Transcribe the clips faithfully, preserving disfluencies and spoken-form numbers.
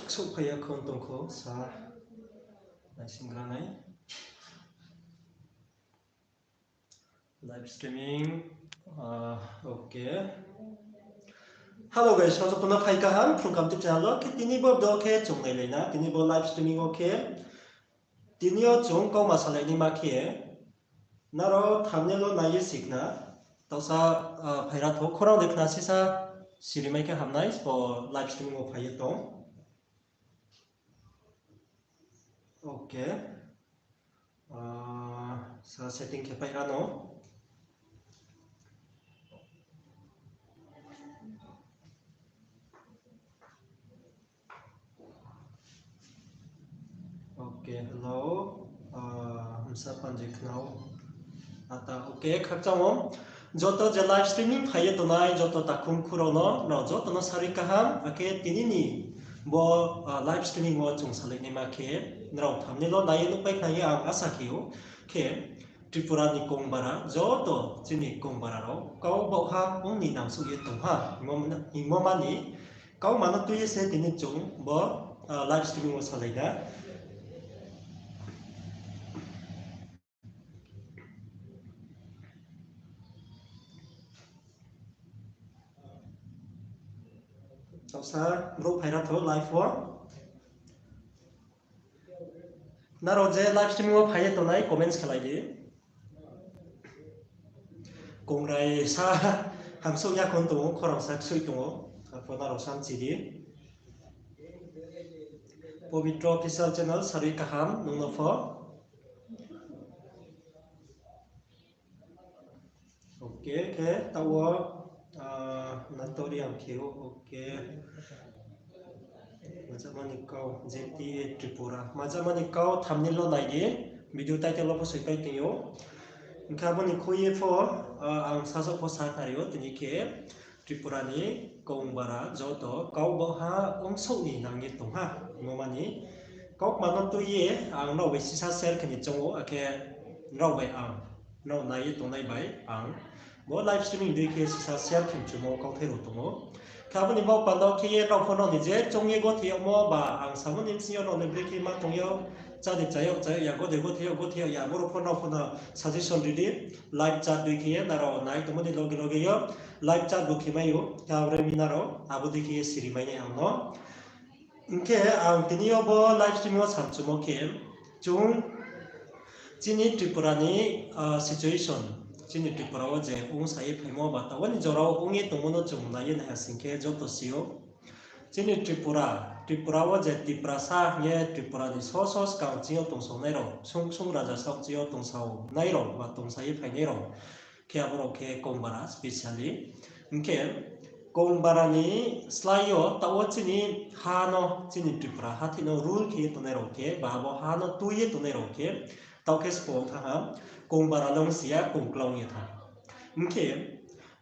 Souhphai ya khon tong kho sa. Naising gra nai. Live streaming. Ah, okay. Hello guys, joto no phai kaham, Phrung Kamtip channel wo. Khe tini bo do khe chung nailai na, tini bo live streaming wo khe. Tini yo chung kauma salai naima khe, nrao thumbnail wo nai ye si khna, taohsa, ah, phaira tho, khorang de khna sisa siri mai khe hamnai, bo live streaming wo phai ye tong. Okay. Ah, sa setting khe pai ano. Okay, hello. Ah, msa panji khnao. Ata, okay, khakchang ou. Joto je live streaming phai ye tongnai, joto takhum khurao no, nrao joto no sarui kaham, akhe tini ni bo, ah, live streaming wo chung salai naima khe, nrao thumbnail wo nai ye nuhpai khna ye ang asa khe ou. Khe, Tripura ni kongbara, joto chini kongbara rao, kau baohha ong ni nangsuh ye tong ha, hingmo mani, kauma no tui ye se tini chung bo, ah, live streaming wo salai na. Taohsa brouh phaira tho live wo. Nrao je live streaming wo phai ye tongnai comments khelai di. Kongrai sa hamsouh ya khon tong ou, khorang sa ksoih tong ou. Arphuh nrao samchi di. Pobitro Official Channel, sarui kaham, nung no pho. Okay, khe taoh wo, ah, Natoriang khe ou, okay. Majama ni kau, J T A Tripura. Majama ni kau thumbnail wo nai di, video title wo pho soipai tong ou. Hing khe abo ni khui ye pho, ah, ang sasaoh pho sa khnari ou, tini khe Tripura ni kongbara joto kau baohha ongsouh ni nang ye tong ha, hingmo mani. Kaukma no tui ye ang nrao bai sisa share khe ni choung ou, akhe nrao bai ang, nrao nai ye tongnai bai ang bo live streaming dei khe sisa share khe ni chumo kauthai rao tong ou. Khe abo ni baoh panda khe ye nrao pho nrao ni je choung ye gothi yagmo ba ang samo ni bsing yo nrao ni brekhe ma tong yag, chá de chá yag, chá yag ya, gothi gothi yag, gothi yag ya, abo rao pho nrao pho no suggestion ri di, live chat dei khe ye nrao nai tongmo ni loge loge yo live chat bo khe mai ou, khe abo re mi nrao abo dei khe ye siri mai nai ang no. Hing khe ang tini yo bo live stream wo samchumo khe, chung chini Tripura ni, ah, situation, chini Tripura wo je ongsa ye phaimo ba taoh wo ni jora wo ong ye tongmo no chung nai ye naiha sing khe joto si ou. Chini Tripura, Tripura wo je Tiprasa hing ye Tripura ni so so skang ching yo tongsao nai rao, ksung ksung raja saoh ching yo tongsao nai rao ba tongsa ye phainai rao, khe abo rao khe kongbara specially. Hing khe kongbara ni slái yo taoh wo chini ha no, chini Tripura hathi no rule khe ye tongnai rao khe, ba abo ha no tui ye tongnai rao khe, taoh khe sbo thanng ha, kongbara le ongsi ya, kongklau ong ye thanng. Hing khe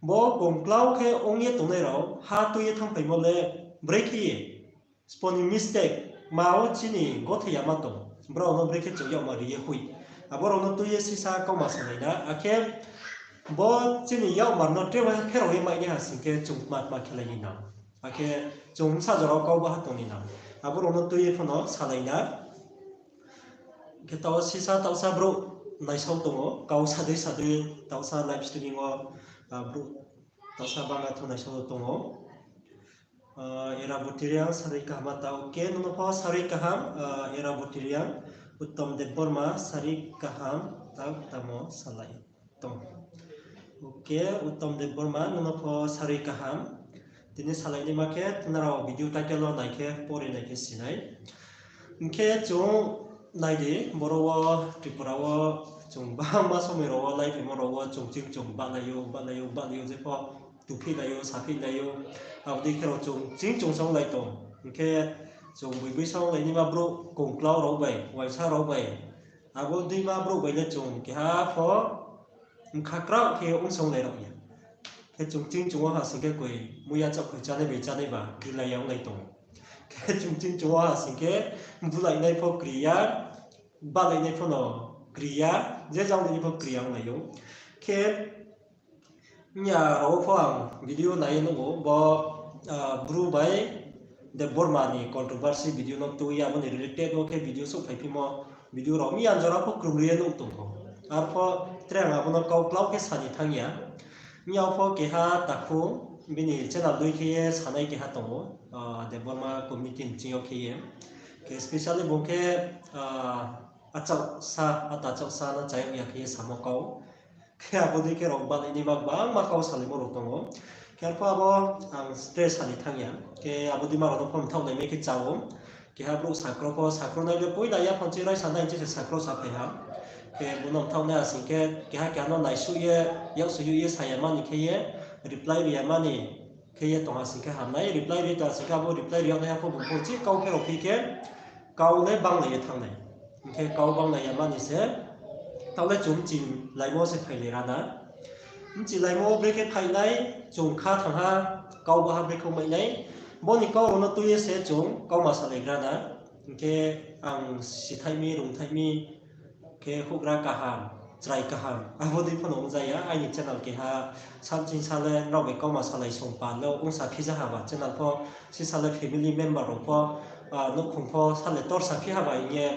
bo kongklau khe ong ye tongnai rao ha tui ye thanngphaimo le brekhe ye sbo ni mistake ma wo chini gothi yama tong, brao no brekhe chung yakma ri ye hoih, abo rao no tui ye sisa kauma salai na, akhe bo chini yakmar no tre wa pherao ye mai naiha sing khe chung tma tma khelai ni nang, akhe chung bsa jora wo kau baha tong ni nang, abo rao no tui ye pho no salai na. Khe taoh sisa taohsa brouh naisao tong ou, kau sadei sadei taohsa live streaming wo, ah, brouh taohsa banga thu naisao tong ou. Ah, Era Butiriang sarui kaham taoh, khe nung no pho sarui kaham, ah, Era Butiriang, Uttom Debbarma sarui kaham taoh tamo salai tong. Okay, Uttom Debbarma, nung no pho sarui kaham. Tini salai naima khe, nrao video title wo nai khe, pore nai khe si nai. Hing khe chung nai di, boro wo, Tripura wo, chung bangma somoi rao wo, laiphaimo rao wo, chung ching chung bahlai ou, bahlai ou, bahlai ou, jepho tuphilai ou, saphilai ou, abo dei khe rao chung ching chung songlai tong. Hing khe chung bui bui songlai naima brouh kongklau rao bai, uaingsa rao bai, abo deima brouh bai le chung keha pho bkha kraoh khe ongsonglai rao ya. Khe chung ching chung wo ha sing khe koi muiya chaohkhoi chánai bai chánai ba krilai ya onglai tong. Khe chung ching chung wo ha sing khe bulainai pho kri ya, bahlainai pho no kri ya, je jang ni pho kri ya onglai ou. Khe miya rao pho ang video nai ye nuh ou, bo, ah, bru bai Debbarma ni controversy video no tui ye abo ni related wo khe video souhphaiphimo video rao miyan jora pho krungri ye nuh tong kho. Arpho tre ang abo no kau klau khe sa ni thanng ya. Miya pho keha takhu bini channel dei khe ye sanai keha tong ou, Debbarma community ni ching yo khe ye. Khe specially bung khe achouhsa, ata achouhsa no chayag ya khe ye samo kau. Khe abo dei khe rao banai ni ma gbangma kau salaimo rao tong ou. Khe arpho abo ang stress sa ni thanng ya. Khe abo dei ma rao no pho mthaoh nai mai khe cha ou. Keha brouh sakro pho, sakro nai le poila yaphang chi raisa nai chi se sakro saphai ha. Khe bo no mthaoh nai asing khe keha keha no naisuh ye, yaksoi ye sa ya mani khe ye, reply ri ya mani khe ye tong asing khe ham nai, reply ri tong asing khe abo reply ri yag nai ha pho bung pho chi kau pherao phi khe, kau le banglai ye thanng nai. Hing khe kau banglai ya mani se, taoh le chung mchilaimo se phailai ra na. Mchilaimo brekhe phai nai, chung kha thanng ha, kau baha brekhe mai nai. Bo ni kau rao no tui ye se chung kauma salai gra na. Hing khe ang sithaih mi, rungthaih mi, khe houhgra kaham, chrai kaham, abo dei pho no ongja ya. Aini channel keha samching sa le nrao bai kauma salai song pa le ongsa phi ja ha ba, channel pho sisa le family member rao pho, nouhkhong pho sa le torsa phi ha ba hing ye,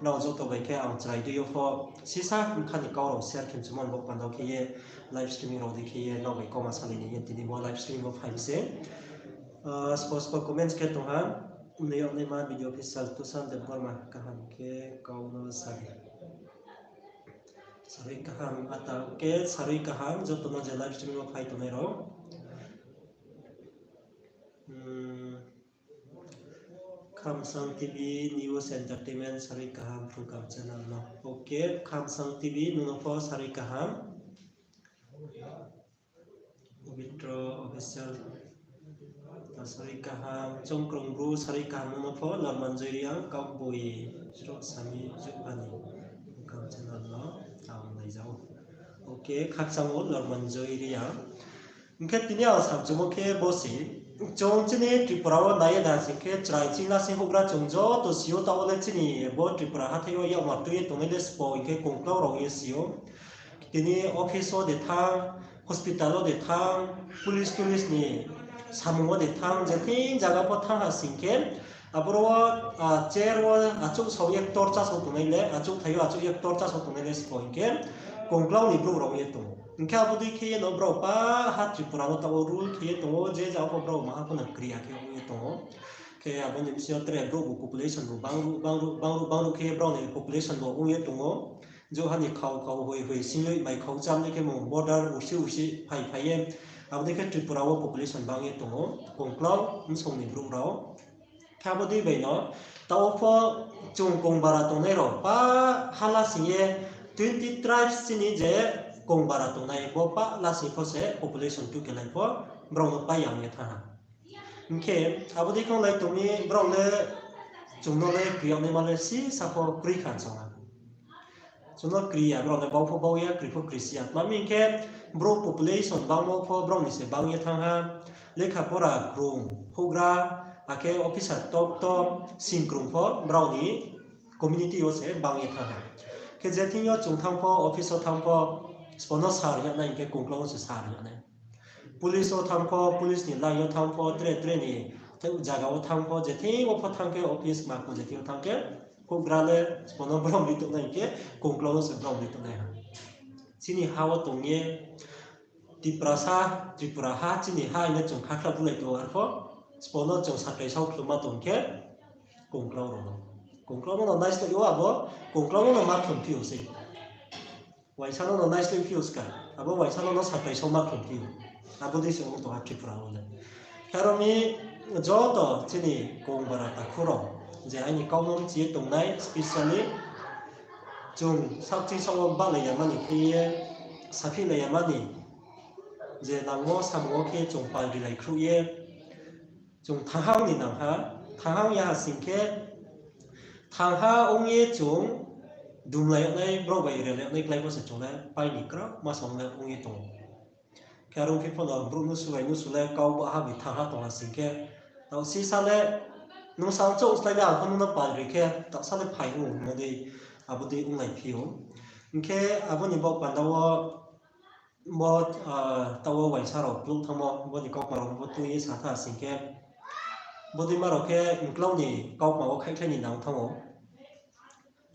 nrao joto bai khe ang chrai dei yo pho sisa bkha ni kau rao share khe mchumo ni bo panda khe ye live streaming rao dei khe ye nrao bai kauma salai ni ye tini bo live streaming wo phai mi se. Spo spo comments khe tong ha, nai yag naima video official Tushan Debbarma kaham khe kau no sa di. Sarui kaham ata, okay, sarui kaham joto no je live stream wo phai tongnai rao. Khamsang T V News Entertainment sarui kaham Phungkam channel no. Okay, Khamsang T V nung no pho sarui kaham. Pabitra Official, ta sarui kaham, Chongkrong Bru sarui kaham nung no pho Lormanjoi Reang, Kauboi, Sroh Sami, Juhbani, Phungkam channel no ang naija ou. Okay, khakchang ou Lormanjoi Reang. Hing khe tini ang samchumo khe bo se, chung chini Tripura wo nai ye na sing khe chrai chini lasing houhgra chung joto si ou, taoh wo le chini bo Tripura hathái yo yakmar tui ye tongnai le sbo hing khe kongklau rao ye si ou. Tini office wo de thanng, hospital wo de thanng, police tolice ni samung wo de thanng, je thing zaga pho thanng ha sing khe, aboro wo, chair wo achouh sao ye torcha sao tongnai le, achouhthai yo achouh ye torcha sao tongnai le sbo hing khe, kongklau ni brouh rao ye tong ou. Hing khe abo dei khe ye no brao pa ha Tripura wo taoh wo rule khe ye tong ou, je zaga pho brao maha pho no kri ya khe ong ye tong ou. Khe abo ni bsing yo tre brouh bo population bo bangruh, bangruh, bangruh, bangruh khe brao ni population bo ong ye tong ou. Jouha ni khau khau hoi hoi singloi bai khau cham dei khe mung border usi usi phai phai ye. Abo dei khe Tripura wo population bang ye tong ou, kongklau bsong ni brouh rao. Khe abo dei bai no, taoh pho chung kongbara tongnai rao pa ha lasing ye twenty tribes chini je kongbara tongnai, bo pa lasing pho se population tukelai pho brao no pai ya ong ye thanng ha. Hing khe abo dei khe onglai tong mi, brao le chung no le kri yag naima le sisa pho kroi kha chung ha. Chung no kri ya, brao le bau pho bau ya, kri pho kri si ya. Tma hing khe brouh population bangmo pho brao ni se bang ye thanng ha. Lekha pora krung, houhgra, akhe officer top top, singkrung pho brao ni community yo se bang ye thanng ha. Khe je thing yo chung thanng pho, office wo thanng pho, sbo no sir hing ya nai hing khe kongklau wo se sir hing ya nai. Police wo thanng pho, police ni line yo thanng pho, tre tre ni zaga wo thanng pho, je thing wo pho thanng khe office ma kho je thing yo thanng khe, houhgra le sbo no brom ri tongnai hing khe, kongklau wo se brom ri tongnai ha. Chini ha wo tong ye, Tiprasa, Tripura ha, chini ha hing ye chung khakhlai bulai tong ou arpho, sbo no chung sakrai sao khlum ma tong khe, kongklau rao no. Kongklau no no naisleh ou abo, kongklau no no ma khlum phi ou sei. Uaingsa no no naisleh phi ou ska, abo uaingsa no no sakrai sao ma khlum phi ou. Abo dei se ong tong ha Tripura wo le. Khe aro mi joto chini kongbara takhu rao, je aini kau no mchi ye tongnai, specially chung sakching sao wo bahlai ya mani khe ye, saphihlai ya mani, je nangmo samung wo khe chung pal rilai khruh ye, chung thanghang ni nang ha, thanghang ya ha sing khe, thangha ong ye chung dumlai yag nai, brao bai relai yag nai klái pho se chung le pai ni kraoh ma song le ong ye tong ou. Khe aro phi pho no brouh nusu bai nusu le kau baha bai thangha tong ha sing khe, taoh sisa le nung sa chouh slái le ang pho nung no pal ri khe, taoh sa le phai ong ou hingmo dei, abo dei onglai phi ou. Hing khe abo ni baoh panda wo, bo, taoh wo uaingsa rao plouh thanngmo, bo ni kaukma rao bo tui ye sa tha sing khe, Bodeima rao khe mklau ni kaukma wo khaihkhlai ni nang thanng ou.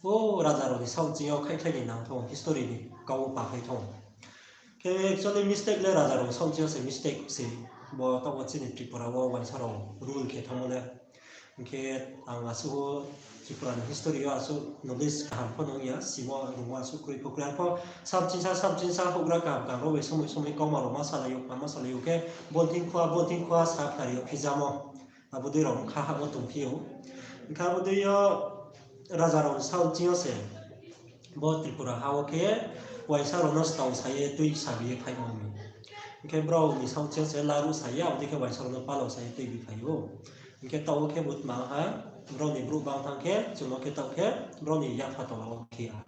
O raja rao ni saohching yo khaihkhlai ni nang thanng ou, history ni kau wo paphai thanng ou. Khe actually mistake le raja rao saohching yo se mistake se, bo taoh wo chini Tripura wo uaingsa rao rule khe thanngmo le. Hing khe ang asuh Tripura ni history yo asuh knowledge kaham pho nung ya, simo rungmo asuh kroi pho kroi. Arpho samchingsa samchingsa houhgra kaham kaham rao bai somoi somoi kauma rao ma salai ou, ma salai ou khe, bo thing khua, bo thing khua sa khnari yo phijamo. Abo dei rao bkha hah wo tongphi ou. Hing khe abo dei yo raja rao ni saohching yo se bo Tripura ha wo khe uaingsa rao no stao sa ye tui sabi ye phaimo mi. Hing khe brao ni saohching yo se laruh sa ye, abo dei khe uaingsa rao no palao sa ye tui bi phai ou. Hing khe taoh wo khe bo tma ha, brao ni brouh bang thanng khe, chung no khe taoh khe brao ni yapha tola wo khe ha.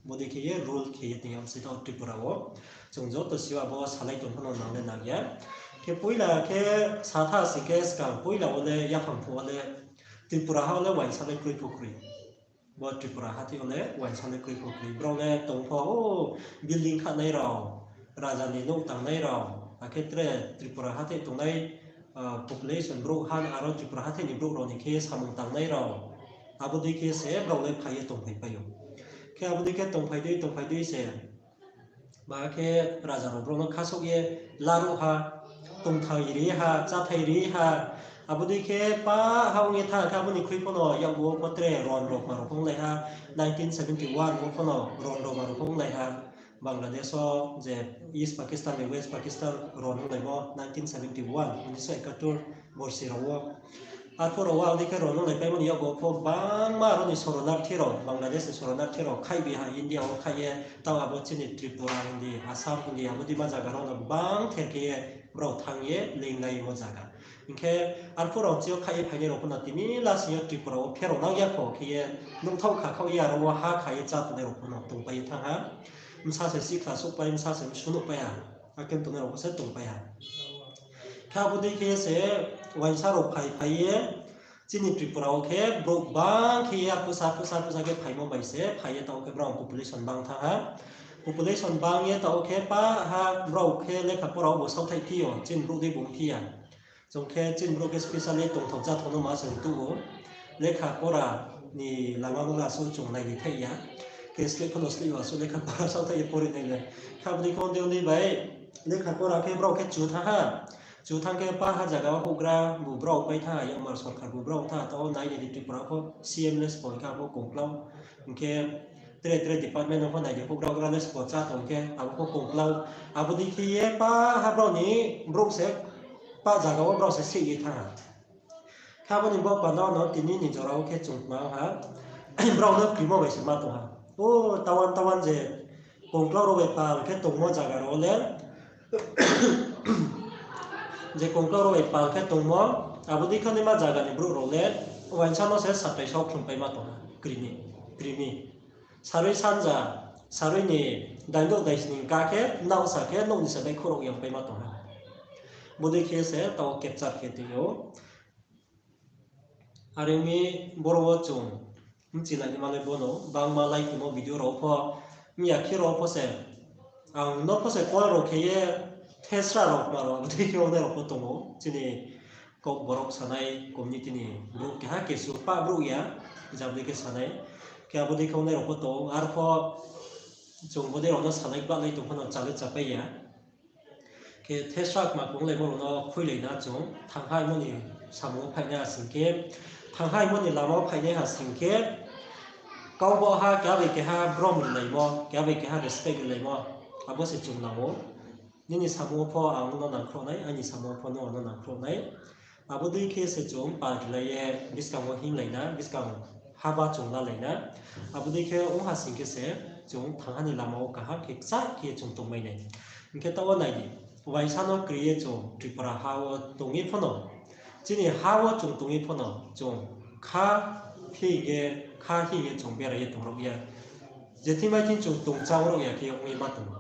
Bodei khe ye rule khe ye tong ya se taoh Tripura wo. Chung joto si abo salai tong pho no nang le nang ya. Khe poila khe satha sing khe skang poila wo le yaphang phuh wo le Tripura ha wo le uaingsa le kroi pho kroi. Bo Tripura hathái yo le uaingsa le kroi pho kroi. Brao le tong pho, o, building khanai rao, raja ni nouh tangnai rao, akhe tre Tripura hathái tongnai, population brouh ha, aro Tripura hathái ni brouh rao ni khe samung tangnai rao. Abo dei khe se brao le phai ye tongphai pai ou. Khe abo dei khe tongphai dei, tongphai dei se. Ba khe raja rao brao no khasouh ye laruh ha, tongthai ri ha, cháthai ri ha. Abo dei khe pa ha ong ye thanng khe abo ni khui pho no yakgu wo pho tre ron rao ma rao pho onglai ha, nineteen seventy one wo pho no ron rao ma rao pho onglai ha. Bangladesh wo je East Pakistan bai West Pakistan ron onglaimo nineteen seventy one, unisho ekatur borsi rao wo. Arphuh rao wo abo dei khe ron onglaipaimo ni yakgu wo pho bangma aro ni soronarthi rao, Bangladesh ni soronarthi rao khaihbi ha India wo khaih ye, taoh abo chini Tripura hing di, Assam hing di, abo dei ma zaga rao no bang ther khe ye brao thanng ye leinglaimo zaga. Hing khe arphuh rao chi yo khaih ye phainai rao pho no tini lasing yo Tripura wo pherao nang ya kho khe ye, nouhthaoh kha khaoh ye aro wo ha kha ye chá tongnai rao pho no tongpai ye thanng ha. Bsa se sikhla souhpai, bsa se msu nuhpai ha. Akhe tongnai rao pho se tongpai ha. Khe abo dei khe se uaingsa rao phai phai ye, chini Tripura wo khe brouh bang khe ye, arphuhsa, arphuhsa, arphuhsa khe phaimo bai se phai ye, taoh khe brao population bang thanng ha. Population bang ye taoh khe pa ha brao khe lekha pora wo bo saohthaih phi yo, chini brouh dei bung phi ya. Chung khe chini brouh khe specially tongthao cháthao no ma se tuh ou. Lekha pora ni lama no asuh chung nai ni thaih ya. Khe sleh pho no sleh yo asuh lekha pora saohthaih ye pori nai le. Khe abo dei khe undi undi bai lekha pora khe brao khe chu thanng ha. Chu thanng khe pa ha zaga wo houhgra bu brao pai thanng ha, yakmar sorkar bu brao thanng ha, taoh nai ni di Tripura pho C M le sbo khe abo kongklau. Hing khe tre tre department no pho nai di houhgra houhgra le sbo chá tong khe abo pho kongklau. Abo dei khe ye pa ha brao ni brouh se pa zaga wo brao se seh ye thanng ha. Khe abo ni bo panda no tini ni jora wo khe chung tma ha, brao no krimo bai se ma tong ha. O, tawan tawan je kongklau rao bai pal khe tongmo zaga rao le, je kongklau rao bai pal khe tongmo, abo dei khe naima zaga ni brouh rao le uaingsa no se satai sao khlumpai ma tong ha, krimi, krimi. Sarui sanja, sarui ni daindouh daisning ka khe, naohsa khe, nouh ni se baihkhouh rao yangpai ma tong ha. Bodei khe se taoh capture khe tong ou. Are ong mi boro wo chung bchilai naima le bono, bangma like khemo video rao pho, mya khe rao pho se, ang no pho se call rao khe ye, thesra rao kma rao, abo dei khe ongnai rao pho tong ou. Chini Kokborok sanai community ni brouh keha kesu pah brouh ya, jabdei khe sanai. Khe abo dei khe ongnai rao pho tong, arpho chung bodei rao no sanai kbahlai tong pho no chale chapai ya. Khe thesra kma konglaimo rao no khuilai na chung, thanghaimo ni samung wo phainai ha sing khe, thanghaimo ni lama wo phainai ha sing khe, kau bo ha keha bai keha brom rilaimo, keha bai keha respect rilaimo, abo se chung nang ou. Nini samung wo pho ang no nangkhrouh nai, aini samung wo pho nung ang no nangkhrouh nai. Abo dei khe se chung pal rilai ye buskang wo hinglai na, buskang haba chung lalai na. Abo dei khe ong ha sing khe se chung thangha ni lama wo kaham khe kchah khe chung tongmai nai. Hing khe taoh wo nai di, uaingsa no kri ye chung Tripura ha wo tong ye pho no, chini ha wo chung tong ye pho no, chung kha hi ye, kha hi ye chung berai ye tong rao ya. Je thing bai thing chung tong chang rao ya khe ong ye ma tong ou.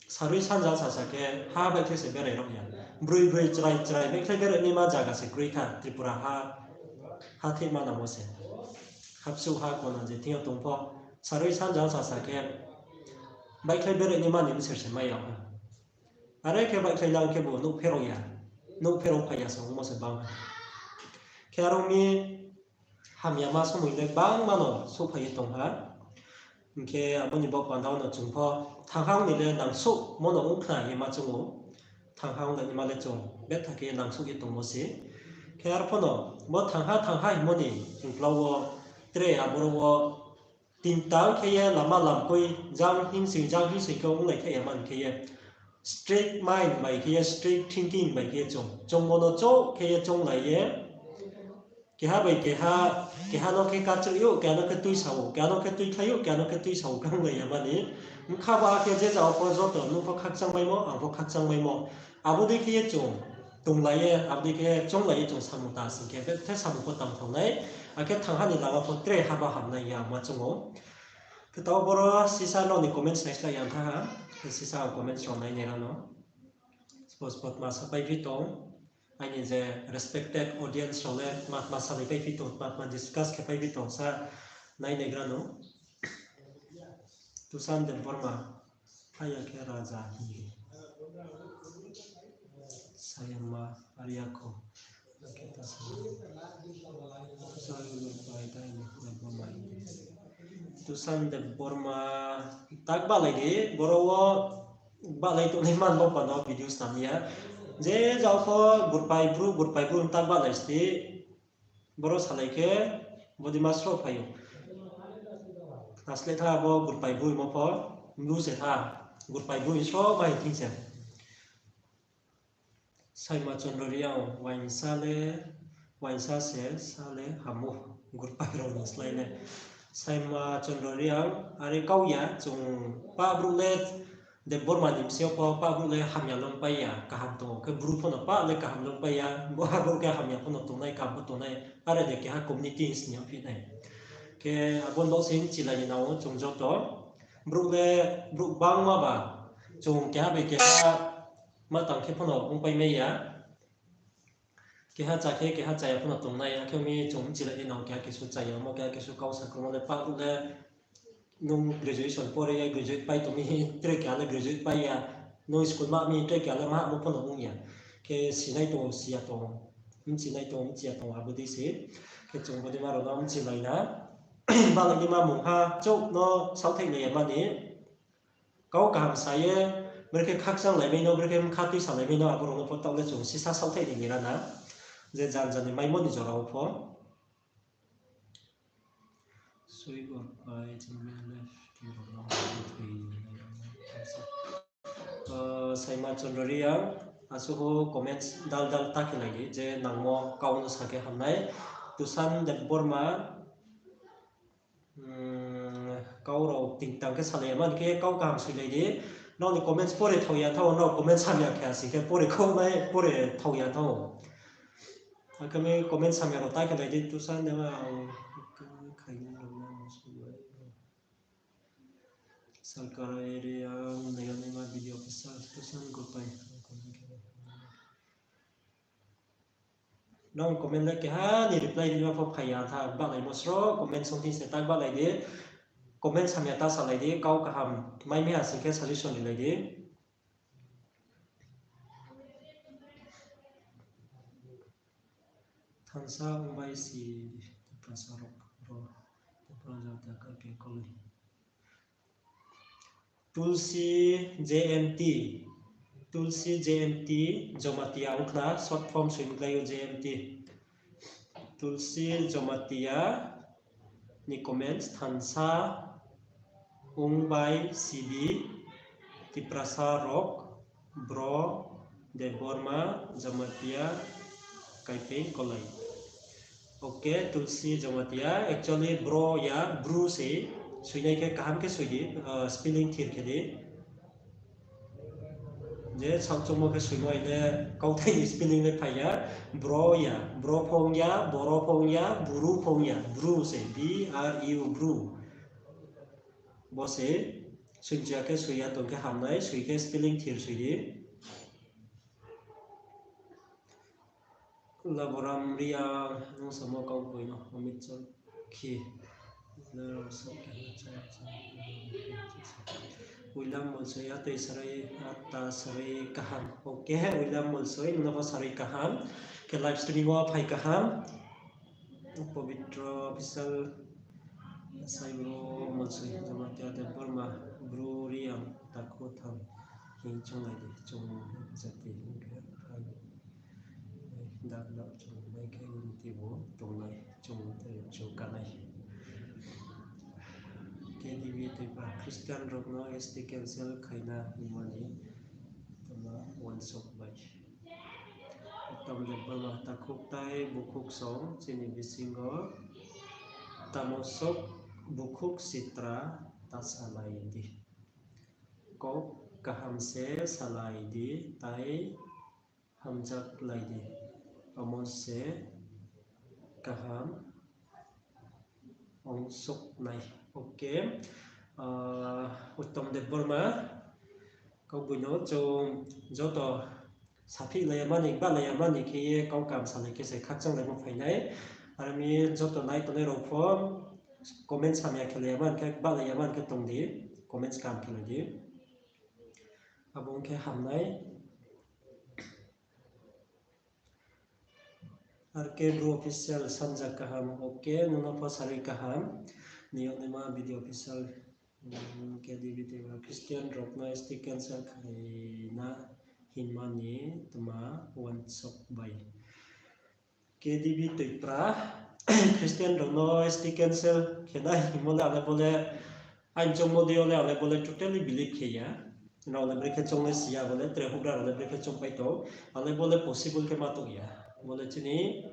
Sarui sanja sasa khe ha baihkhlai se berai rao ya. Broi broi chrai chrai baihkhlai berai naima zaga se kroi kha Tripura ha, ha thehma namo se. Hapsuh ha kona je thing yo tong pho, sarui sanja sasa khe baihkhlai berai naima ni bser se mai ya ha. Are khe baihkhlai lang khe bo nouh pherao ya, nouh pherao phai ya se ongmo se bang ha. Khe aro mi hamyama somoi le bangma no souhphai ye tong ha. Hing khe abo ni baoh panda wo no chung pho thangha ong ni le nangsouhmo no ong khna ye ma chung ou. Thangha ong ni ma le chung betha khe nangsouh ye tongmo se. Khe arphuh no bo thangha thangha hingmo ni hingklau wo tre aboro wo tintang khe ye lama lamkoi jang hingsing jang hingsing khe onglai khe ya man khe ye strict mind bai khe ye strict thinking bai khe ye chung chungmo no chouh khe ye chounglai ye keha bai keha, keha no khe kachri ou, keha no khe tuisa ou, keha no khe tuikhlai ou, keha no khe tuisa ou, khe onglai ya mani. Bkha ba khe je jao pho joto nung pho khakchang maimo, ang pho khakchang maimo. Abo dei khe ye chung tonglai ye, abo dei khe chounglai ye chung samung ta sing khe, bethe samung pho tang thang nai, akhe thangha ni lama pho tre haba hamnai ya ma chung ou. Khe taoh boro sisa nrao ni comments naislai ya tha ha, khe sisa ang comments rao nai nai rao no. Spot spot ma sapai phi tong, aini je respected audience rao le ma, ma salai pai phi tong, ma, ma discuss khe pai phi tong sa nai nai gra no. Tusan Debbarma, phai ya khe raja hi. Sayama, Ariako. Tusan Debbarma, tak bahlai di, boro wo bahlai tongnai man bo panda video snam ya. Je jao pho gurpai bru, gurpai bru tak bahlai sti. Boro salai khe bodei ma sroh phai ou. Asle tha bo gurpai bru mo pho, mlu se tha, gurpai bru sroh ma hing thing se. Saima Chondro Reang, uaingsa le, uaingsa se sa le hamo, gurpai rao ni slái le. Saima Chondro Reang, are kau ya, chung pah brouh le, Debbarma ni bsing yo pho pah brouh le hamya longpai ya, kaham tong ou, khe bru pho no pah le kaham longpai ya, bo abo khe hamya pho no tongnai, kaham pho tongnai, are de keha community sni yo phi nai. Khe abo no se mchilai ni nang ou chung joto. Brouh le, brouh bangma ba, chung keha bai keha ma tang khe pho no ongpai mai ya. Keha cha khe, keha chaya pho no tongnai, akhe mi chung mchilai ni nang ou, keha kesu chaya mo, keha kesu kau sakrumo le pah brouh le, nung graduation pore ya, graduate pai tong mi, tre keha le graduate pai ya, nung school ma mi, tre keha le ma mo pho no ong ya. Khe sinai tong ou, si ya tong ou, mchinai tong ou, mchi ya tong ou, abo dei se. Khe chung bodei ma rao no mchilai na. Bahlai ni ma mungha chouh no saohthaih nai ya mani. Kau kaham sa ye, brekhe khakchang lai mai no, brekhe mkha tuisa lai mai no, abo rao no pho taoh le chung sisa saohthaih ni nira na. Je jan jan ni maimo ni jora wo pho. Sui or pai, jemai le, Saima Chondro Reang, asuh comments dal dal ta khe lai di, je nangmo kau no sa khe hamnai. Tusan Debbarma, kau rao tingtang khe salai ya mani khe kau kaham soilai di. Nrao ni comments pore thao ya thao, nrao comments hamya khe asi khe pore khau nai, pore thao ya thao. Akhe mi comments hamya rao ta khe lai di, Tusan Debbarma, ang khainai rao no soi. Sarkar area, ang nai ya naima video khe sa, Tusan Gurpai. Nang comment le keha ni reply rima pho phai ya tha, bahlaimo sroh comment song thing se tak bahlai di, comment hamya ta salai di, kau kaham mai mi ha sing khe suggestion rilai di. Thansa ongbai si, Tiprasa rao, Tiprasa jata ka ke koli. Tulsi J M T, Tulsi J M T, Jamatia ong khna, short form soi mklái ou J M T. Tulsi Jamatia ni comments, thansa ongbai sibi, Tiprasa rao, bro, Debbarma, Jamatia, Kaipeng, Kolai. Ok, Tulsi Jamatia, actually bro ya, bru se, soinai khe kaham khe soi di, spelling thir khe di. Je saohchungmo khe soimo le kauthai ni spelling le phai ya, bro ya, bro pho ong ya, boro pho ong ya, buru pho ong ya, bru se, B R U, bru. Bo se, soinchia khe soi ya tong khe hamnai, soi khe spelling thir soi di. Laboram Reang, nung samo kau koi no, Amit Chokhi. William Molsoi, atoi sarai, ata sarai kaham. Ok, William Molsoi, nung no pho sarai kaham. Khe live streaming wo phai kaham. Pobitro Official, Saibro Monsoi, Jamatia Debbarma, Bru Riang, Takhu Thang, hing chunglai di, chung jati hing khe, hai, dak dak chung nai khe unity bo tongnai, chung tei chung kanai. K D B tei ba Christian rok no S T cancel khaina himani tma uansuk bai. Tom Debbarma, takhuk tai bukhuk song chini bisingo tamo sok bukhuk sitra ta salai di. Kok kaham se salai di, tai hamjak lai di. Amo se kaham ongsuk nai. Ok. Ah, Uttom Debbarma, kau buino chung joto saphi lai ya mani, ba lai ya mani khe ye kau kam salai khe se khakchang laimo phainai. Aro mi joto nai tongnai rao pho comment hamya khe lai ya mani khe, ba lai ya mani khe tong di, comments kam khe lai di. Abo ong khe hamnai. R K Bru Official, sanja kaham, ok, nung no pho sarui kaham. Niyok naima video official, mm, K D B tei ba Christian rok no S T cancel khaina himani tma uansuk bai. K D B Twipra, Christian rok no S T cancel khe nai hingmo le ale bo le, aini chongmo dei yo le ale bo le totally believe khe ya. Nrao le brekhe chong le si ya bo le, tre houhgra rao le brekhe chong pai tong. Ale bo le possible khe ma tong ya. Bo le chini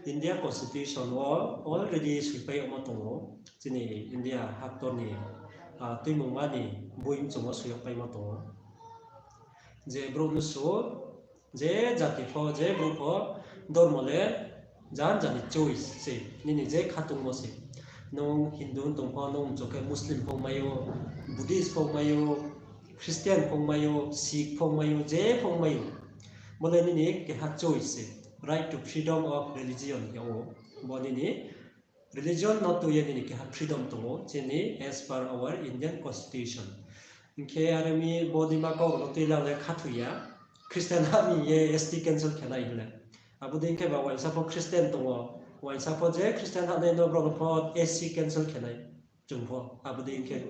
India Constitution wo already soipai yagmo tong ou. Chini India haktor ni, ah, tuimungma ni boi mchung wo soi yag paimo tong ou. Je brouh no so, je jati pho, je brouh pho, dormo le jan jani choice se, nini je khatungmo se. Nung Hindu tong pho, nung mchung khe Muslim pho mai ou, Buddhist pho mai ou, Christian pho mai ou, Sikh pho mai ou, je pho mai ou. Bo le nini keha choice se, right to freedom of religion hing ou. Bo nini religion no tui ye nini keha freedom tong ou, chini as per our Indian Constitution. Hing khe are mi bodei ma kau rao no tui lang le khathoi ya, Christian ha ni ye S T cancel khe nai hing le. Abo dei khe ba uaingsa pho Christian tong ou, uaingsa pho je Christian ha nai no brao no pho S C cancel khe nai. Chung pho abo dei khe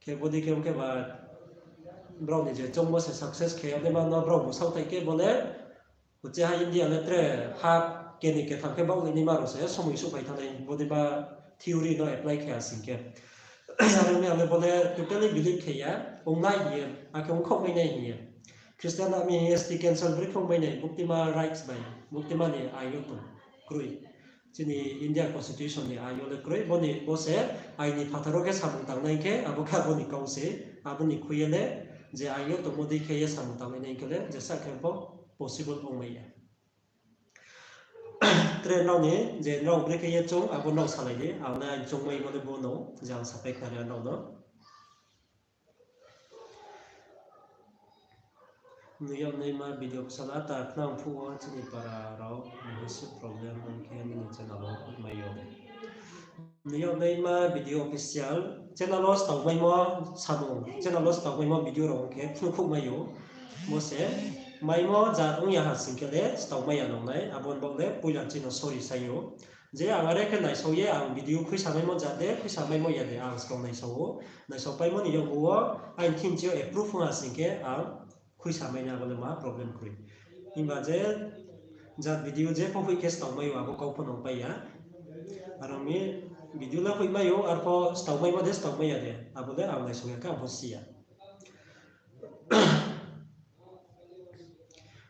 Khe bodei khe ong khe ba brao ni je chongmo se success khe, abo ma no brao bo saohthai khe bo le, uchih ha India le tre ha keni ketham khe baoh ni ma rao se somoi souhphai thanngnai, bodei ba theory no apply khe asing khe. Are mi ale bo le totally believe khe ya, ong nai hing ye, akhe ongkhaoh mai nai hing ye. Christian ha mi S T cancel brekhe ong mai nai, buktima rights bai, buktima ni ain yo tong kroi. Chini India Constitution ni ain yo le kroi, bo ni, bo se ain ni phathar wo khe samung tangnai khe, abo khe abo ni kau se, abo ni khui ye le, je ain yo tongmo dei khe ye samung tangnai nai khe le, jesa khe pho possible ong mai ya. Tre nrao ni, je nrao brekhe ye chung, abo nrao salai di, ang le ain chongmaimo le bo no, je ang sapai khnari nrao no. Nung yag naima video bsala ta khnang phuh wo chini para rao, bisi problem ong khe nini channel wo mai ou. Nung yag naima video official channel wo staomaimo samung, channel wo staomaimo video rao ong khe phnuhkhouh mai ou. Bo se maimo jat ong ya ha sing khe le staomai ya nang nai, abo ni baoh le poila chini sorry sai ou. Je ang are khe naisao ye ang video khuisa maimo jat de, khuisa maimo ya de, ang skang naisao ou. Naisao paimo ni yakgu wo, aini thing chi yo approve ong ha sing khe ang khuisa mai nai, abo le ma problem kroi. Himba je jat video je pho hoih khe staomai ou, abo kau pho nang pai ya. Aro mi video le hoih mai ou, arpho staomaimo de, staomai ya de, abo le ang naisao ya khe abo si ya.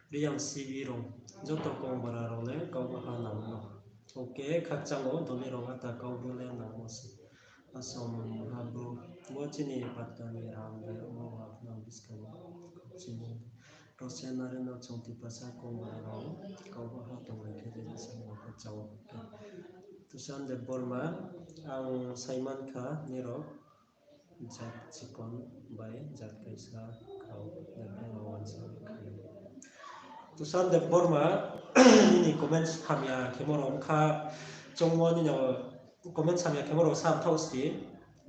Reang C B rao, joto kong bara rao le kau baha nang no. Ok, khakchang ou, doli rao ata kau bru le nangmo se. Asom ha bru, bo chini patta ni rang bai, omo ba nang buskang wo. Chini rao se nare no chung Tiprasa kong bara rao, kau baha tonglai khe je se mo khe chao. Tusan Debbarma, ang saiman kha nirok, jat chikon bai jat kaisa kau, jat no uansuk kha. Tusan Debbarma, nini comments hamya khemo rao ong kha, chongmo nini comments hamya khemo rao sa mthaoh sti,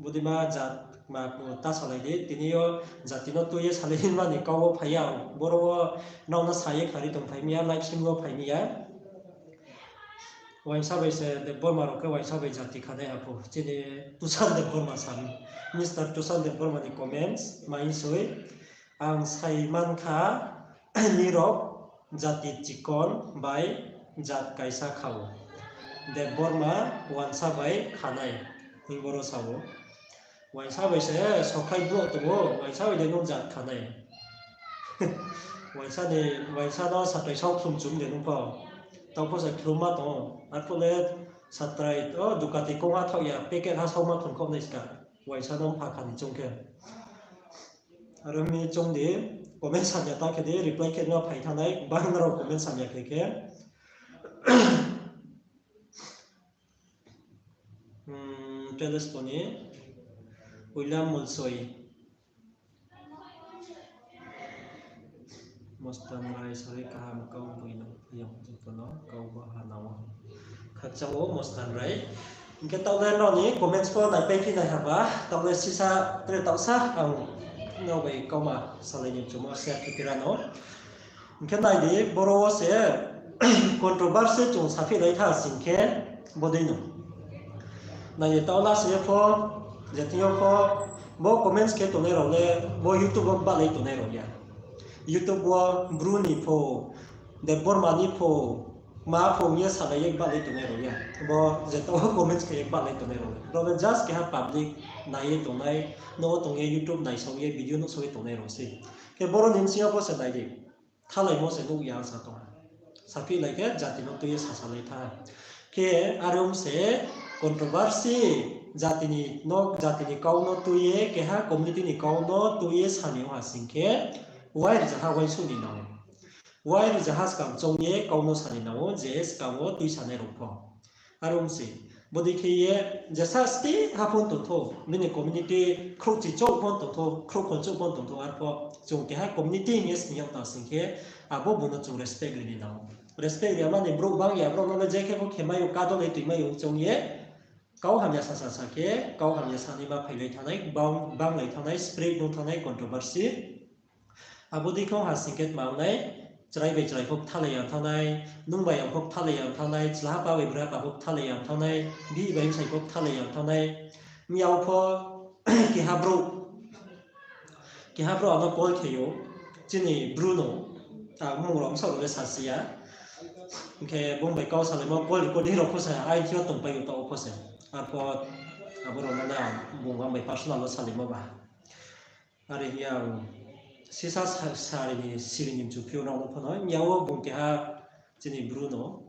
bodei ma jat ma ta salai di, tini yo jati no tui ye salai di mani kau wo phai ya, boro wo nrao no sa ye khari tong phai mi ya, live stream wo phai mi ya. Uaingsa bai se Debbarma rao khe uaingsa bai jati khanai ha pho. Chini Tushan Debbarma sa mi. Mister Tushan Debbarma ni comments, mainsoi. Ang sai man kha, nirok jati chikon bai jat kaisa kha ou. Debbarma uaingsa bai khanai, hing boro sa ou. Uaingsa bai se sokhai brouh tong ou, uaingsa bai de nung jat khanai. Uaingsa ni, uaingsa no satrai sao khlum chum de nung pho. Tau pho se khlum ma tong ou. Arphuh le satrai, o, Ducati kong ha thaoh ya, packet ha sao ma khlum khaoh nai ska. Uaingsa no mpha kha ni choung khe. Aro mi choung di, comment samya ta khe di, reply khe no phai thanng nai, bang nrao comment samya khe khe. Hmm, Teles Tony, William Molsoi. Mostan Rai, sari kaham kau boi no, yang joto no, kau bo ha nao. Khakchang ou Mostan Rai. Hing khe taoh le nrao ni comments pho naipai phi nai haba, taoh le sisa tre taohsa ang nrao bai kauma salai ni chumo share khe pira no. Hing khe nai di, boro wo se controversy chung saphihlai tha sing khe bodei no. Nai di, taoh la se ye pho, je thing yo pho, bo comments khe tongnai rao le, bo YouTube wo bahlai tongnai rao ya. YouTube wo Bru ni pho, Debbarma ni pho, ma pho hing ye salai ye bahlai tongnai rao ya. Bo je taoh comments khe ye bahlai tongnai rao le. Rao le just keha public nai ye tongnai, no tong ye YouTube naisao ye video nuhsao ye tongnai rao sei. Khe boro ni bsing yo pho se nai di. Thalaimo se nuh ya sa tong ha. Saphihlai khe jati no tui ye sasalai tha. Khe are ong se controversy jati ni no, jati ni kau no tui ye, keha community ni kau no tui ye sani ong ha sing khe, wai rzaha uaingsouh ni nang ou. Wai rzaha skang choung ye kau no sani nang ou, je skang wo tuisanai rao pho. Aro ong se, bodei khe ye, jesa steh ha pho tongthou, nini community khrouhchi chouh pho tongthou, khrouhkhon chouh pho tongthou, arpho chung keha community hing ye sning yag tang sing khe, abo bung no chung respect ri ni nang ou. Respect ri ya mani brouh bang ya, brouh no le je khe pho khe mai ou, kadolai tui mai ou choung ye, kau hamya sasa sa khe, kau hamya sanaima phailai thanngnai, bang, banglai thanngnai, spread ong thanngnai, controversy. Abo dei khe ong ha sing khe tma ong nai, chrai bai chrai pho kthalai ya thanngnai, nung bai ang pho kthalai ya thanngnai, chlahapa bai brapa pho kthalai ya thanngnai, bihih bai bsai pho kthalai ya thanngnai. Miyao pho keha brouh, keha brouh ano call khe ou, chini Bru no, a, mung rao bsaoh rao le sasi ya. Hing khe bung bai kau salaimo call recording rao pho se aini thing yo tongpai ou, taoh pho se. Arpho abo rao no na bung ang bai personal wo salaimo ba. Are hing ye ang sisa sa-, sari ni, siri ni mchu phi ou nrao no pho no, miyao bung keha chini Bru no,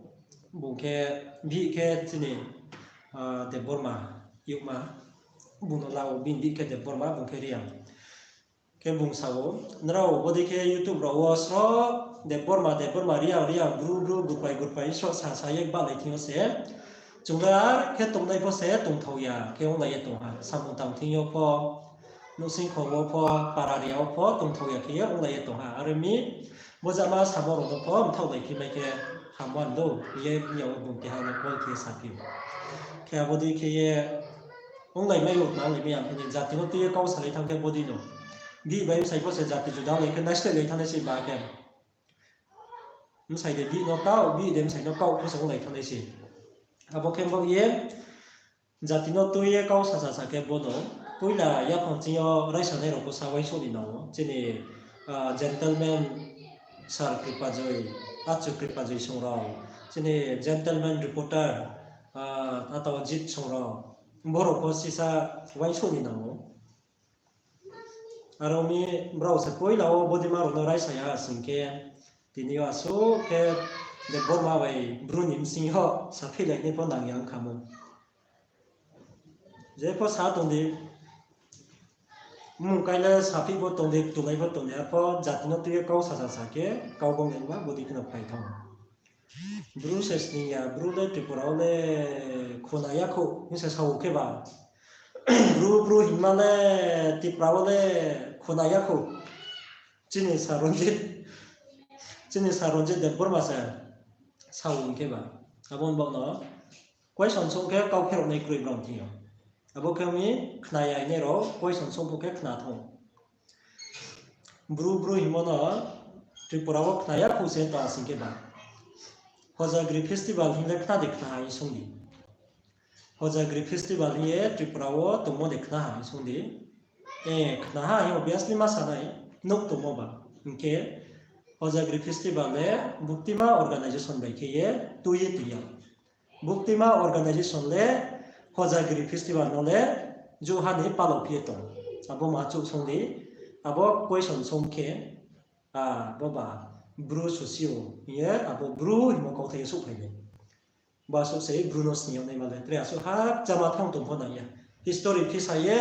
bung khe bihih khe chini, a, Debbarma youhma, bung no la ou, bini bihih khe Debbarma, bung khe Reang. Khe bung sa ou, nrao bodei khe YouTube rao wo sro Debbarma, Debbarma, Reang, Reang, Bru, Bru, Gurpai, Gurpai, sro sa sa ye bahlai thing yo se, chung le ar khe tongnai pho se tongthao ya khe onglai ye tong ha. Samung tang thing yo pho, nouhsing kho wo pho, para ri ya wo pho tongthao ya khe ye onglai ye tong ha. Are mi, bo jama samo rao no pho mthaohlai phi mai khe ham wan dou, hing ye miyao bung keha no call khe saphi ou. Khe abo dei khe ye onglai mai ou, tma onglai mai ya, hing ye jati no tui ye kau salai thanng khe bodei no. Bihih bai bsai pho se jati juda lai khe naislehlai thanngnai se ba khe. Bsai de bihih no kau, bihih de bsai no kau pho se onglai thanngnai se. Abo khe bo ye, jati no tui ye kau sasa sa khe bo no, poila yaphang ching yo raisanai rao pho sa uaingsouh ni nang ou. Chini, a, gentleman sir Kripajoi, achu Kripajoi song rao, chini gentleman reporter, a, atao Jit song rao, brao pho sisa uaingsouh ni nang ou. Aro mi brao se poila wo bodeima rao no raisa ya sing khe, tini yo asuh khe Debbarma bai Bru ni bsing yo saphihlai nai pho nang ya ong kha mo. Je pho sa tong di, mmung kai le saphih pho tong di, tulai pho tong di, arpho jati no tui ye kau sasa sa khe, kau bongnaima bodei kheno phai thanng. Bru se sning ya, Bru le Tripura wo le khuna ya khou, hing se sa ou khe ba. Bru, Bru hingma le Tripura wo le khuna ya khou. Chini sa Ranjit, chini sa Ranjit Debbarma se sa ou hing khe ba. Abo ni baoh no question song khe kau pherao nai kroi brao thing yo. Abo khe mi khna ya hing nai rao question song pho khe khna thong. Bru, Bru hingmo no Tripura wo khna ya khou se tong asing khe ba. Hojagri festival hing le khna de khna ha hing sung di. Hojagri festival hing ye Tripura wo tongmo de khna ha hing sung di. E, khna ha hing obviously ma sa nai, nouh tongmo ba. Hing khe Hojagri festival le Buktima organization bai khe ye tui ye tui ya. Buktima organization le Hojagri festival no le juha ni palo phi ye tong. Abo ma chouh sung di, abo question sung khe, a, bo ba, Bru socio hing ye, abo Bru hingmo kauthai ye souhphai nai. Ba souh se Bru no sni yag nai ma le, tre asuh ha chama thanng tong pho nang ya. History phi sa ye,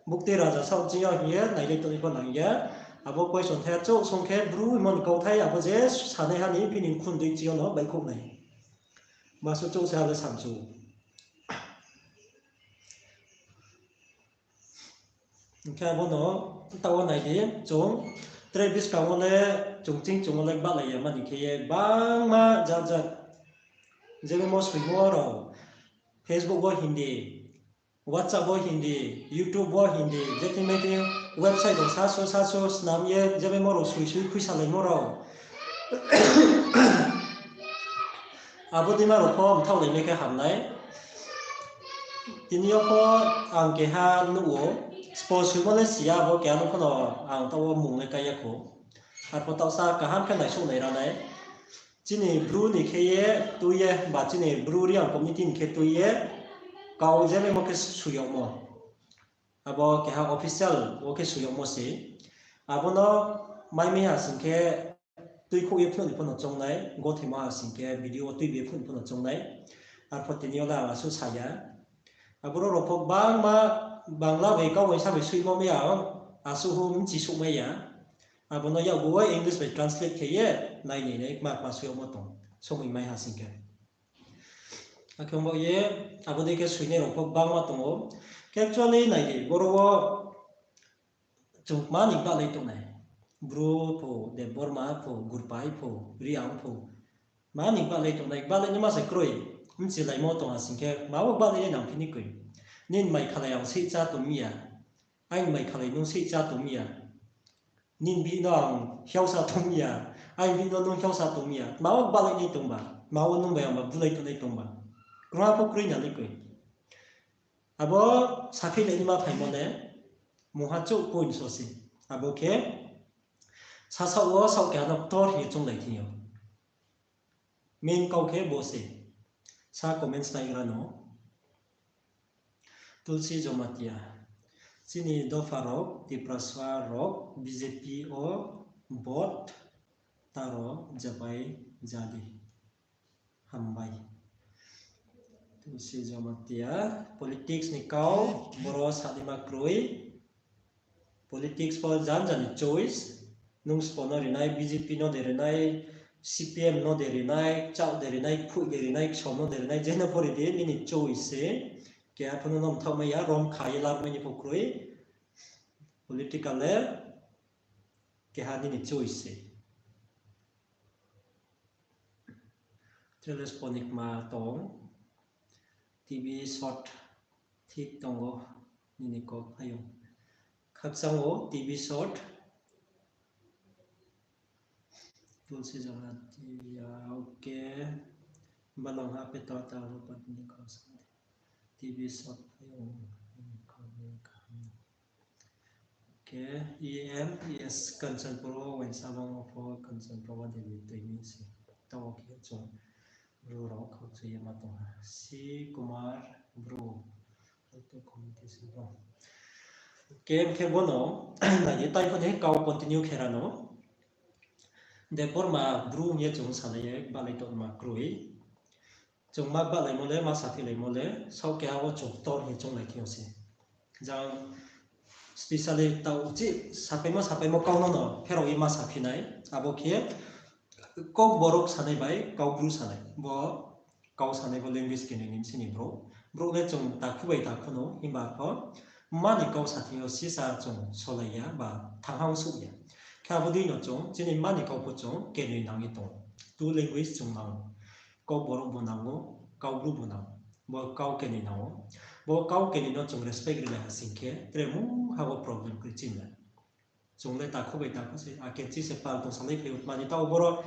bukti raja saoh ching yo hing ye, nailai tongnai pho nang ya. Abo question thai chouh sung khe Bru hingmo ni kauthai, abo je sanaiha ni bini khun dei ching yo no baihkhouh nai. Ma suh chouh se ha le samchu. Hing khe abo no taoh wo nai di, chung tre buskang wo le, chung ching chung wo le gbahlai ya mani khe ye gbangma jat jat. Jemon mo soimo rao, Facebook wo hing di, WhatsApp wo hing di, YouTube wo hing di, je thing mai thing website rao sasu sasu snam ye, jemon mo rao soi soi khuisalaimo rao. Abo dei ma rao pho mthaoh lai mai khe ham nai. Tini yo pho ang keha nuh ou, spo soimo le si ya, abo keha no pho no ang taoh wo mung le kai ya khou. Arpho taohsa kaham khe naisouh nai ra nai. Chini Bru ni khe ye tui ye, ba chini Bru Reang community ni khe tui ye, kau je maimo khe soi yagmo. Abo keha official wo khe soi yagmo se. Abo no mai mi ha sing khe tuikhouh ye phnuh ni pho no choung nai, gothaimo ha sing khe video wo tuibi ye phnuh ni pho no choung nai. Arpho tini yo le ang asuh sa ya. Aboro rao pho gbangma Bangla bai kau bai sa bai soimo mai ya, asuh hu bchi souhmai ya. Abo no yakgu wo English bai translate khe ye nai ni nai kma kma soi yagmo tong, somoi mai ha sing khe. Akhe ongba ye, abo dei khe soinai rao pho gbangma tong ou. Khe actually nai di, boro wo chung ma ni bahlai tongnai. Bru pho, Debbarma pho, Gurpai pho, Reang pho. Ma ni bahlai tongnai, bahlai ni ma se kroi. Bchilaimo tong ha sing khe, ma wo bahlai nai nang phi ni koi. Nini mai khalai ang seihchá tong mi ya. Aini mai khalai nung seihchá tong mi ya. Nini bihih no ang hiaosa tong mi ya. Aini bihih no nung hiaosa tong mi ya. Ma wo bahlai nai tong ba. Ma wo nung bai ang ba bulai tongnai tong ba. Krungha pho kroi na ni koi. Abo saphi le nima phaimo le, mungha chouh point so se. Abo khe, sasaoh wo saoh keha no ktor hing ye chounglai thing yo. Main kau khe bo se. Sa comments naigra no. Tulsi Jamatia. Chini dopha rao, Tiprasa rao, BJP wo vote taro jabai jadi. Hambai. Tulsi Jamatia, politics ni kau, boro sanaima kroi. Politics pho jan jani choice. Nung spo no rinai, BJP no de rinai, CPM no de rinai, kchaoh de rinai, kphuih de rinai, ksom no de rinai, je no pho ri di, nini choice se. Keha pho no no mthaohmai ya, rom kha ye larmai ni pho kroi. Political le keha nini choice se. Telephonic ma tong, TV short thik tong ou, nini kok phaiyong. Khakchang ou TV short. Tulsi Jamatia, okay. Balong ha peto ta ro pat ni kau sa. TV short phaiyong, nini kok ni kaham. Khe E M, yes, Kanchanpur wo uaingsa bang wo pho Kanchanpur wo Devi Toimi se. Taoh wo khe chung Bru rao khakchoi ye ma tong ha. C Kumar Bru. Alto committee se bro. Khe, khe bono, nai di, tai pho ni kau continue khe ra no. Debbarma Bru hing ye chung salai ye, bahlai tongma kroi. Chung ma bahlaimo le, ma saphilaimo le, saoh keha wo chung ktor hing chounglai thing yo se. Jang specially taoh chih sapaimo, sapaimo kau no no pherao ye ma saphi nai, abo khe Kokborok sanai bai Kaubru sanai. Bo kau sanai bo language kenoi ni bsing ni brouh. Brouh le chung takhu bai takhu no, himba pho ma ni kau sa thing yo sisa chung solai ya ba thanghang souh ya. Khe abo dei no chung, chini ma ni kau pho chung kenoi nang ye tong ou. Two language chung nang ou. Kokborok bo nang ou, Kaubru bo nang ou. Bo kau kenoi nang ou. Bo kau kenoi no chung respect rilai ha sing khe, tre mungha bo problem kroi chini le. Chung le takhu bai takhu se, ake chi se pal tong salai phai ou, mani taoh boro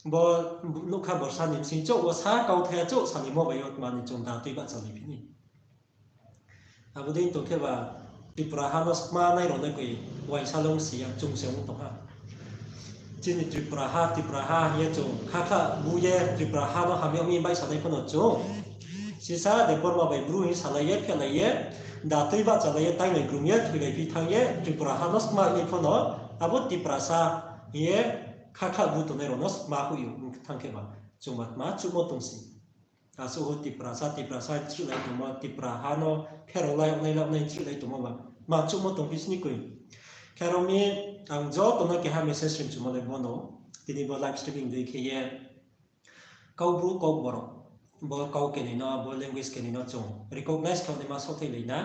Bo nougkha borsa ni bsing chouh wo sa kauthai ya chouh salaimo bai yo tma ni chung da tui bahchalai phi ni. Abo dei tong khe ba Tripura ha no skma nai rao le koi uaingsa le ong si ya, chung se ong tong ha. Chini Tripura ha, Tripura ha hing ye chung kha kha bu ye Tripura ha no hamya mi baihsa nai pho no chung. Sisa Debbarma bai Bru hing salai ye, phehlai ye, da tui bahchalai ye, tainglai grum ye, thoilai phi thanng ye, Tripura ha no skma nai pho no, abo Tiprasa hing ye kha kha bu tongnai rao no skma hoih ou, thanng khe ba chung ba tma chuhmo tong si. Asuh ho Tiprasa, Tiprasa chrihlai tongmo, Tripura ha no pherao lai, ongnai lai, ongnai chrihlai tongmo ba, ma chuhmo tong phi sni koi. Khe aro mi ang joto no keha message rim chumo le bono, tini bo live streaming dei khe ye, Kaubru, Kokborok, bo kau kenoi no, bo language kenoi no chung recognize khe naima sothai lai na.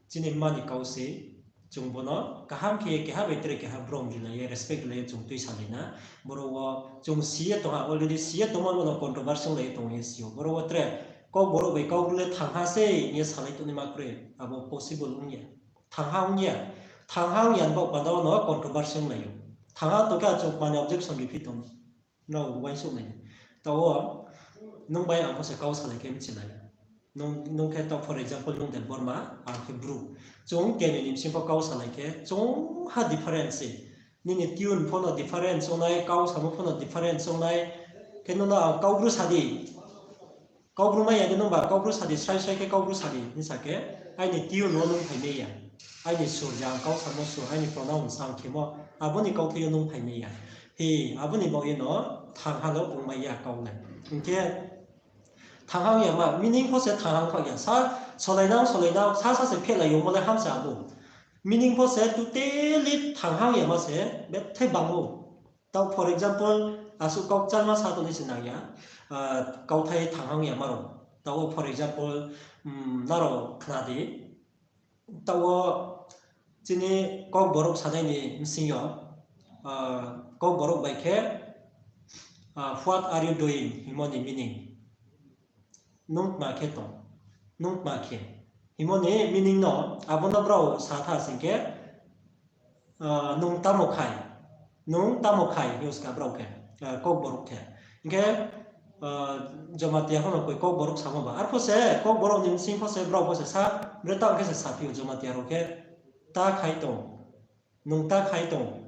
Chini mma ni kau se, chung bono kaham khe ye keha bai tre keha brom rilai ye, respect rilai ye chung tuisalai na. Boro wo chung si ye tong ha, already si ye tongmo, bono controversy onglai ye tong ye si ou. Boro wo tre Kokborok bai Kaubru le thangha se hing ye salai tongnaima kroi, abo possible ong ya. Thangha ong ya. Thangha ong ya ni baoh panda wo no controversy onglai ou. Thangha tong khe achouh mani objection ri phi tong. Nrao uaingsouh nai. Taoh wo, nung bai ang pho se kau salai khe mchilai. Nung khe taoh, for example, nung Debbarma, ang khe Bru. Chung kenoi ni bsing pho kau salai khe, chungha difference se. Nini tune pho no difference ongnai, kau samo pho no difference ongnai. Khe nung no ang Kaubru sa di. Kaubru mai ya khe nung ba Kaubru sa di, srai srai khe Kaubru sa di hing sa khe, aini tune wo nung phaimai ya. Aini sur, je ang kau samo sur, aini pronounce ang khemo, abo ni kauthai yo nung phaimai ya. Hi, abo ni baoh ye no thangha le ongmai ya kau le. Hing khe thangha ong ya ma, meaning pho se thangha ong kha ya. Sa, solai nang, solai nang, sa sa se phehlai yongmo le ham se abo. Meaning pho se totally thangha ong ya ma se, bethai bang ou. Taoh, for example, asuh kau kchalma sa tongnai se nang ya, kauthai thangha ong ya ma rao. Taoh wo, for example, nrao khna di. Taoh wo chini Kokborok sanai ni bsing yo, Kokborok bai khe, what are you doing? Hingmo ni meaning. Nung tma khe tong? Nung tma khe? Hingmo ni meaning no, abo no brao sa tha sing khe, nung tamo khai? Nung tamo khai hing ska brao khe, Kokborok khe. Hing khe, Jamatia pho no koi Kokborok samo ba. Arphuh se Kokborok ni bsing pho se brao pho se sa, bre tang khe se saphi ou Jamatia rao khe, ta khai tong. Nung ta khai tong.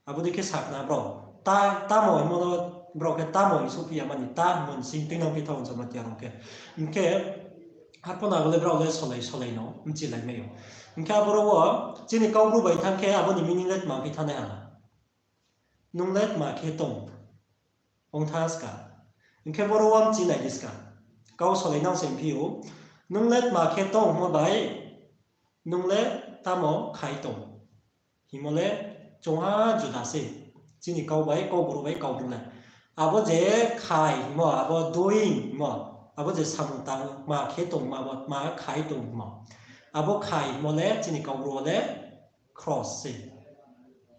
Abo dei khe sakna brao. Ta, tamo hingmo no brao khe tamo hing souhphi ya mani, ta hingmo ni sing tuinang phi tha ou Jamatia rao khe. Hing khe, arphuh no abo le brao le solai solai no mchilaimai ou. Hing khe aboro wo chini Kaubru bai thanng khe abo ni meaning le tma phi thanai ha? Nung le tma khe tong? Ong tha ska. Hing khe boro wo mchi nai di ska. Kau solai nang se phi ou. Nung le tma khe tong hingmo bai, nung le tamo khai tong hingmo le chungha juda se. Chini kau bai, Kokborok bai, Kaubru le. Abo je khai hingmo, abo doing hingmo, abo je samung tang, tma khe tongma, abo tma khai tong hingmo. Abo khai hingmo le chini Kaubru wo le cross se.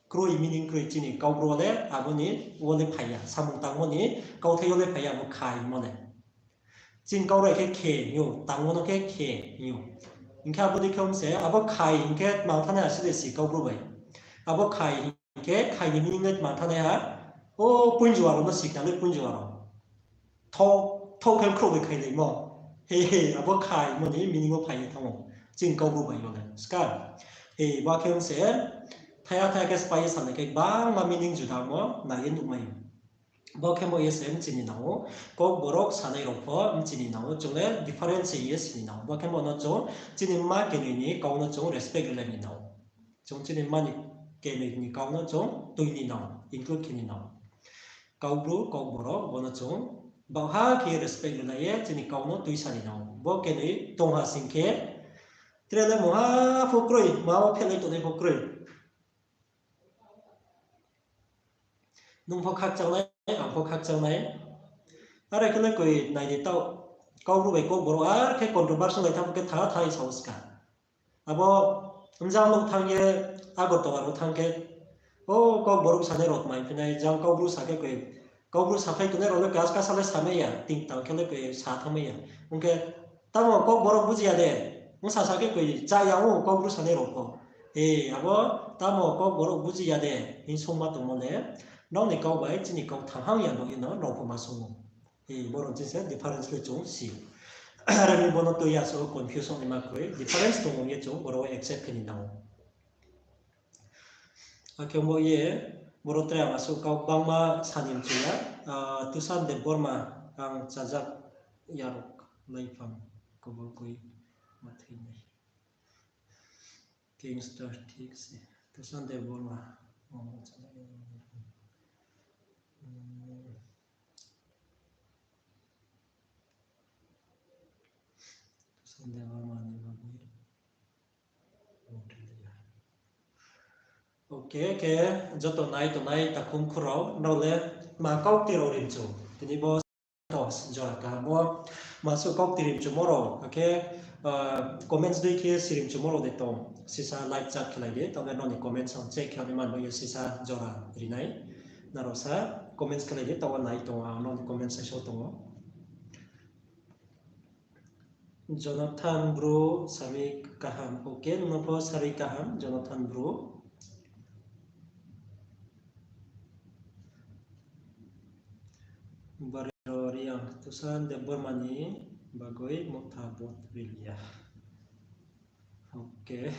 Kroi, meaning kroi chini Kaubru wo le abo ni wo le phai ya. Samung tangmo ni kauthai yo le phai ya abo khai hingmo le. Chini Kaubru khe khe hing ou, tangmo no khe khe hing ou. Hing khe abo dei khe ong se, abo khai hing khe tma thanai ha sile si Kaubru bai. Abo khai hing khe khai ni meaning le tma thanai ha, o poinjuwa rao no si kha le poinjuwa rao. Thouh, thouh khe khrouh bai khailaimo. He, he, abo khaimo ni meaning wo phai ye thanng ou. Chini Kaubru bai yo le. Ska, he, bo khe ong se, thaiha thaiha khe sphái ye salai khe gbangma meaning judamo nai ye nuhmai ou. Bo khe mo ye se mchini nang ou, Kokborok sanai rao pho mchini nang ou, chung le difference ye sini nang ou. Bo khe mo no chung chini mma kenoi ni kau no chung respect rilai ni nang ou. Chung chini mma ni kenoi ni kau no chung tui ni nang ou, include khe ni nang ou. Kaubru, Kokborok, bo no chung baohha khe respect rilai ye chini kau no tuisa ni nang ou. Bo kenoi tong ha sing khe, tre le mungha pho kroi, ma wo phehlai tongnai pho kroi. Nung pho khakchang nai, ang pho khakchang nai. Are khe le koi nai di taoh, Kaubru bai Kokborok are khe controversy lai thanng khe tha tha hing sao ska. Abo Mjang nouh thanng ye Agartala rao thanng khe, o Kokborok sanai rao tma hing phi nai, jang Kaubru sa khe koi, Kaubru saphai tongnai rao le kasa kasa le samai ya, ting tang khe le koi sa thanngmai ya. Ong khe, tamo Kokborok buji ya de, ong sa sa khe koi cha ya ou Kaubru sanai rao pho. E, abo tamo Kokborok buji ya de hing sungma tongmo le, Nrao ni kau bai chini kau thanng hang ya no ye no nrao pho ma sung ou. Boro chini se difference le chung si. Are mi bo no tui ya so confuse ong naima kroi. Difference tong ong ye chung boro accept khe ni nang ou. Akhe bo ye, boro tre ang asuh kau bangma sa ni mchu ya, Tusan Debbarma ang chajak yarok laiphang kobor koi ma thoi nai. Gangster thik se. Tusan Debbarma ang chajak yarok laiphang. Tusan Debbarma ni bagoi. Okay, khe joto nai tongnai takhum khurao, nrao le ma kaukti rao rimchu. Tini bo to jora kaham bo, ma suh kaukti rimchumo rao, akhe comments dei khe si rimchumo rao de tong, sisa live chat khelai di, taoh le nrao ni comments ang check khe ani man bo ye sisa jora ri nai. Nrao sa comments khelai di, taoh nai tong, ang nrao ni comments saiso tong ou. Jonathan Bru, sami kaham. Okay, nung no pho sari kaham, Jonathan Bru. Bari ro Reang, Tusan Debbarma ni bagoi motha vote ri ya. Okay.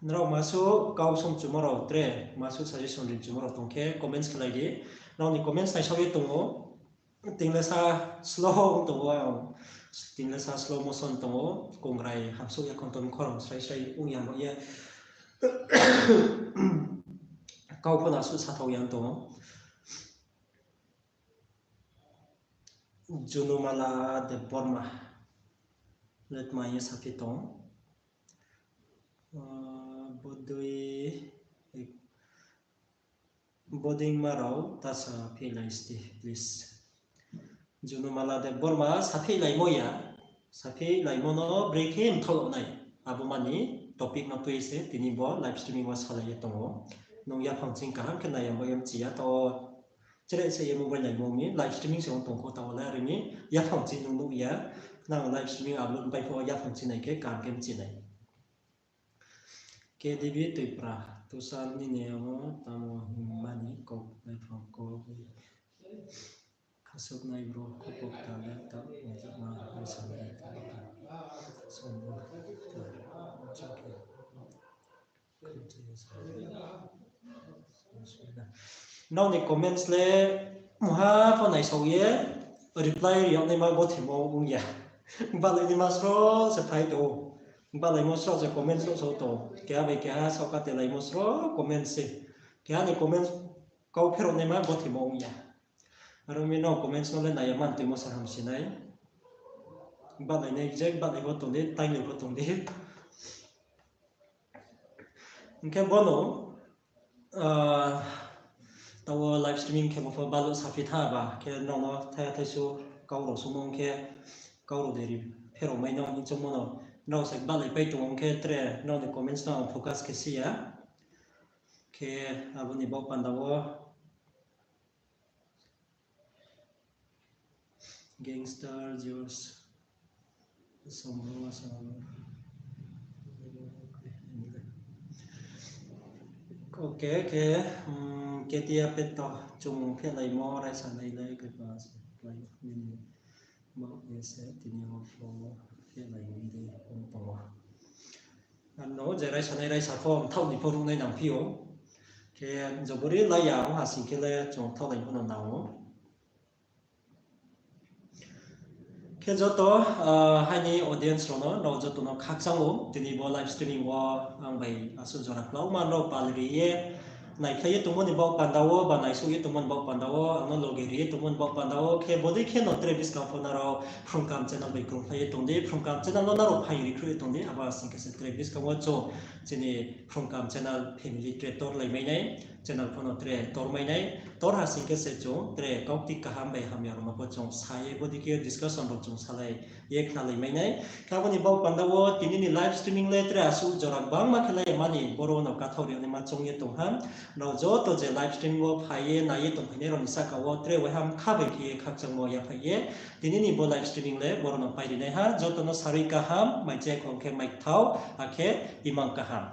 Nrao ma suh kau songchumo rao tre, ma suh suggestion rimchumo rao tong khe comments khelai di. Nrao ni comments naisao ye tong ou. Ting le sa slow tong ou, ting le sa slow motion tong ou, kongrai hamsuh ya khonton khorang srai srai ong ya ma ye. Kau pho na suh sathao ya tong ou. Junumala Debbarma le tma ye saphi tong. Bodei, bodei ma rao ta saphi lai sti, please. Junumala Debbarma saphi laimo ya, saphi laimo no brekhe mthao nai. Abo mani topic no tui se tini bo live streaming wo salai ye tong ou. Nung yaphang ching kaham khe nai ya bo ye mchi ya to. Chere se ye mobile naimo mi live streaming se ong tong kho taoh le are mi yaphang ching nung nuh ya. Nang live streaming upload pai pho yaphang ching nai khe kaham khe mchi nai. K D B Twipra, Tusan nini amo tamo hingmani kok naiphang kok. Khasuknai bro, khupok ta le ta, ma, ma, ma, sa, ma, ta, ta. Nrao ni comments le mungha pho naisao ye reply ri yag naima gothemo ong ya. Bahlai naima sro se phai tong ou. Bahlaimo sro se comments sro tong ou. Keha bai keha saoh kate laimo sro comments se. Keha ni comments kau pherao naima gothemo ong ya. Aro mi no comments no le nai ya man tuimo sa hamsi nai. Bahlai nai je bahlai pho tong di, tainglai pho tong di. Hing khe bono, taoh wo live streaming khe bo pho baluh saphi tha ba, khe nrao no thaiha thaisu kau rao sungmo ong khe, kau rao de ri pherao mai no hing choungmo no, nrao se bahlai pai tong ong khe tre nrao ni comments no ang focus khe si ya. Khe abo ni baoh panda wo Gangster George. Okay, khe, K T A pet to chung phelaimo raisa nai le kaipa se klái nini baoh ye se tini yo pho phelai ni de ong tong ou. Ano je raisa nai raisa pho mthaoh ni pho ruhnai nangphi ou. Khe jobori lai ya ong ha sing khe le chung mthaohlai pho no nang ou. Khe joto, haini audience rao no, nrao joto no khakchang ou, tini bo live streaming wo ang bai asuh jora klauma nrao pal ri ye, naikhlai ye tongmo ni baoh panda wo, ba naisuh ye tongmo ni baoh panda wo, ang no loge ri ye tongmo ni baoh panda wo, khe bodei khe no tre buskang pho nrao Phrungkam channel bai krungkhlai ye tong di, Phrungkam channel no nrao phaing ri khruh ye tong di, abo sing khe se tre buskang wo chung chini Phrungkam channel family tre tor lai mai nai, channel pho no tre tor mai nai, tor ha sing khe se chung tre kaukti kaham bai hamya rao no pho chung sa ye bodei khe discussion rao chung salai ye khnalai mai nai. Khe abo ni baoh panda wo tini ni live streaming le tre asuh jora gbangma khe lai mani boro no kathaoh ri naima choung ye tong ha. Nrao joto je live streaming wo phai ye nai ye tongphainai rao ni sahka wo tre waiha mkha bai khe ye khakchangmo yaphaih ye tini ni bo live streaming le boro no pai ri nai ha. Joto no sarui kaham, mai chekong khe mai kthao, akhe imang kaham.